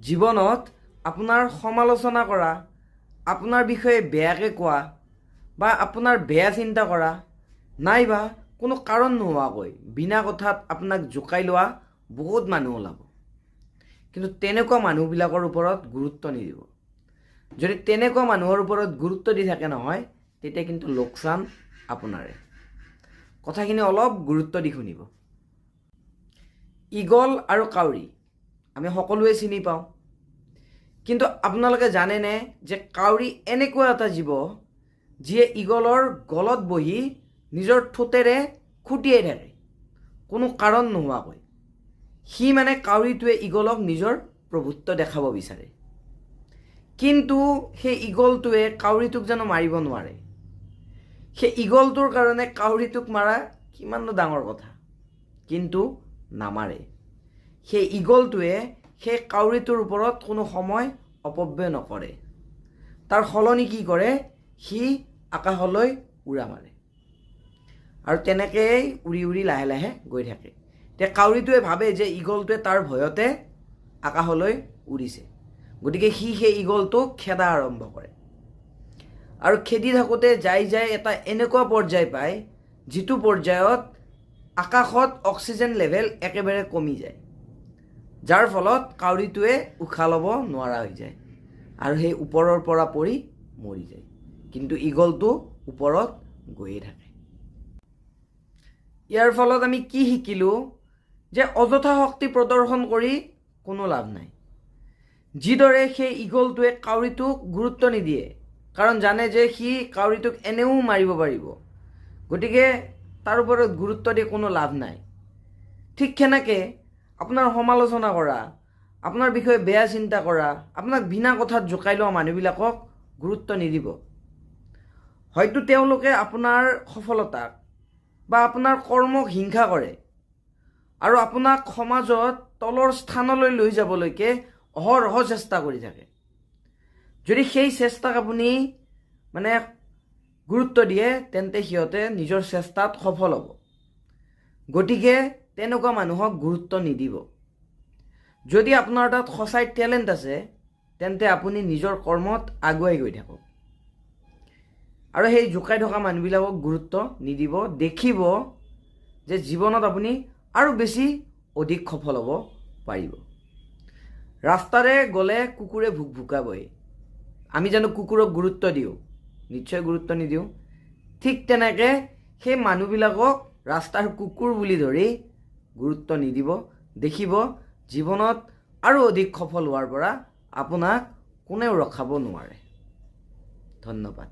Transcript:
জীৱনত আপোনাৰ সমালোচনা কৰা, আপোনাৰ বিষয়ে বেয়াকৈ কোৱা বা আপোনাৰ বেয়া চিন্তা কৰা নাইবা কোনো কাৰণ নোহোৱাকৈ বিনা কথাত আপোনাক জোকাই লোৱা বহুত মানুহ ওলাব। কিন্তু তেনেকুৱা মানুহবিলাকৰ ওপৰত গুৰুত্ব নিদিব। যদি তেনেকুৱা মানুহৰ ওপৰত গুৰুত্ব দি থাকে নহয়, তেতিয়া কিন্তু লোকচান আপোনাৰে। কথাখিনি অলপ গুৰুত্ব দি শুনিব। ঈগল আৰু কাউৰী আমি সকলোৱে চিনি পাওঁ। কিন্তু আপোনালোকে জানেনে যে কাউৰী এনেকুৱা এটা জীৱ, যিয়ে ঈগলৰ গলত বহি নিজৰ ঠোঁটেৰে খুটিয়াই থাকে কোনো কাৰণ নোহোৱাকৈ? সি মানে কাউৰীটোৱে ঈগলক নিজৰ প্ৰভুত্ব দেখাব বিচাৰে। কিন্তু সেই ঈগলটোৱে কাউৰীটোক জানো মাৰিব নোৱাৰে? সেই ঈগলটোৰ কাৰণে কাউৰীটোক মাৰা কিমাননো ডাঙৰ কথা! কিন্তু নামাৰে। সেই ঈগলটোৱে সেই কাউৰীটোৰ ওপৰত কোনো সময় অপব্যয় নকৰে। তাৰ সলনি কি কৰে? সি আকাশলৈ উৰা মাৰে আৰু তেনেকেই উৰি উৰি লাহে লাহে গৈ থাকে। এতিয়া কাউৰীটোৱে ভাবে যে ঈগলটোৱে তাৰ ভয়তে আকাশলৈ উৰিছে। গতিকে সি সেই ঈগলটোক খেদা আৰম্ভ কৰে আৰু খেদি থাকোঁতে যাই যাই এটা এনেকুৱা পৰ্যায় পায়, যিটো পৰ্যায়ত আকাশত অক্সিজেন লেভেল একেবাৰে কমি যায়, যাৰ ফলত কাউৰীটোৱে উশাহ ল'ব নোৱাৰা হৈ যায় আৰু সেই ওপৰৰ পৰা পৰি মৰি যায়। কিন্তু ঈগলটো ওপৰত গৈয়ে থাকে। ইয়াৰ ফলত আমি কি শিকিলোঁ যে অযথা শক্তি প্ৰদৰ্শন কৰি কোনো লাভ নাই। যিদৰে সেই ঈগলটোৱে কাউৰীটোক গুৰুত্ব নিদিয়ে, কাৰণ জানে যে সি কাউৰীটোক এনেও মাৰিব পাৰিব, গতিকে তাৰ ওপৰত গুৰুত্ব দি কোনো লাভ নাই। ঠিক সেনেকৈ আপোনাৰ সমালোচনা কৰা, আপোনাৰ বিষয়ে বেয়া চিন্তা কৰা, আপোনাক বিনা কথাত জোকাই লোৱা মানুহবিলাকক গুৰুত্ব নিদিব। হয়তো তেওঁলোকে আপোনাৰ সফলতাক বা আপোনাৰ কৰ্মক হিংসা কৰে আৰু আপোনাক সমাজত তলৰ স্থানলৈ লৈ যাবলৈকে অহৰহ চেষ্টা কৰি থাকে। যদি সেই চেষ্টাক আপুনি মানে গুৰুত্ব দিয়ে, তেন্তে সিহঁতে নিজৰ চেষ্টাত সফল হ'ব। গতিকে তেনেকুৱা মানুহক গুৰুত্ব নিদিব। যদি আপোনাৰ তাত সঁচাই টেলেণ্ট আছে, তেন্তে আপুনি নিজৰ কৰ্মত আগুৱাই গৈ থাকক আৰু সেই জোকাই থকা মানুহবিলাকক গুৰুত্ব নিদিব। দেখিব যে জীৱনত আপুনি আৰু বেছি অধিক সফল হ'ব পাৰিব। ৰাস্তাৰে গ'লে কুকুৰে ভুক ভুকাবই। আমি জানো কুকুৰক গুৰুত্ব দিওঁ? নিশ্চয় গুৰুত্ব নিদিওঁ। ঠিক তেনেকৈ সেই মানুহবিলাকক ৰাস্তাৰ কুকুৰ বুলি ধৰি গুৰুত্ব নিদিব। দেখিব, জীৱনত আৰু অধিক সফল হোৱাৰ পৰা আপোনাক কোনেও ৰখাব নোৱাৰে। ধন্যবাদ।